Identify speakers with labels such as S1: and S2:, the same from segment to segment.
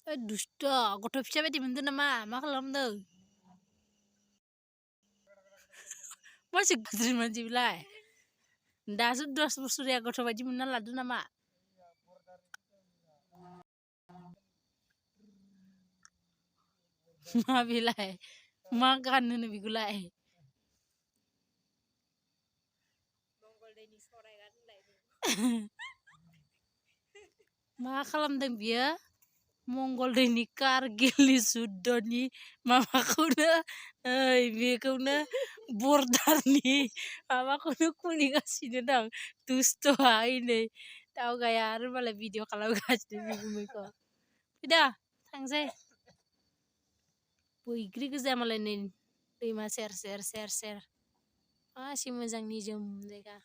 S1: दुस्ट गथ' फिसा बायदि मोनदों नामा मा खालामदों मानसि गाज्रि मानसि बिलाय दासो 10 बोसोरया गथ' बायदि मोनना लादो नामा मा बिलाय मा गाननो बिखौलाय मा खालामदों बियो मंगलदैनि कारगिलनि जुद्धनि माबाखौनो ओइ बेखौनो बर्डारनि माबाखौनो खुलिगासिनो दं दुस्थ'आ नै दावगाया आरो मालाय भिडिअ खालामगासिनो बिगुमैखौ फैदा थांसै बैग्रि गोजा मालाय नै दैमा सेर सेर मासि मोजां निजोम जायगा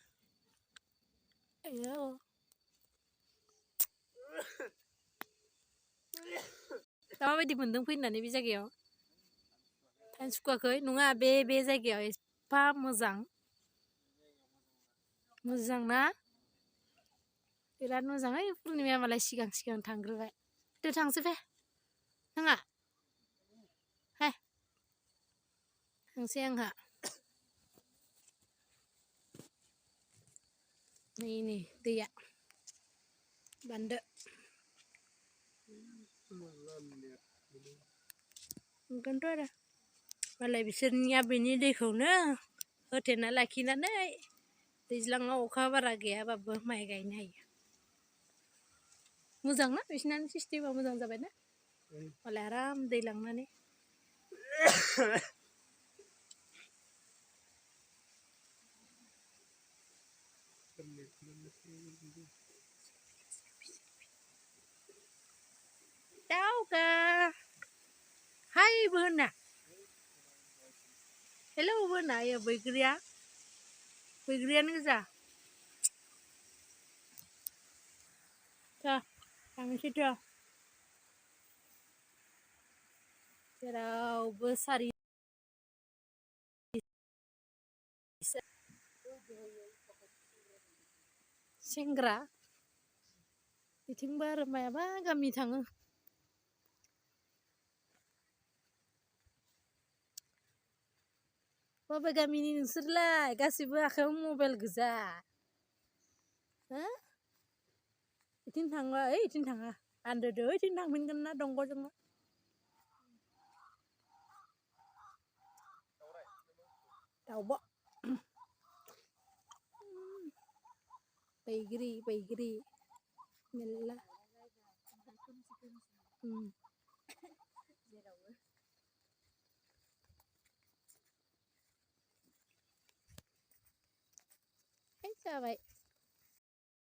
S1: आयौ दा माबायदि मोनदों फैनानै बे जायगायाव थानो सुखुवाखै नङा बे जायगायाव एफा मोजां ना बिराद मोजां ओइ पुर्निमाया मालाय सिगां थांग्रोबाय दे थांसै फै थाङा हाय थांसै आंहा नै दैया बान्दो ओंखायनोथ' आरो मालाय बिसोरनिया बेनि दैखौनो होथेना लाखिनानै दैज्लाङाव अखा बारा गैयाबाबो माइ गायनो हायो मोजां ना बिसिनानो सिस्टेमा मोजां जाबायना मालाय आराम दै लांनानै दाउगा हायबो होना हेलौबो होना आयो बैग्रियानो गोजा थांसैथ' जेरावबो सारि सेंग्रा बिथिंबो आरो मायाबा गामि थाङो बबे गामिनि नोंसोरलाय गासिबो आखायाव मबाइल गोजा हो इथिं थांबा ओइ इथिं थाङा आन्दोदो ओइथिं थांफिनगोन ना दंग'जों दाउब' बैग्रि मेल्ला जाबाय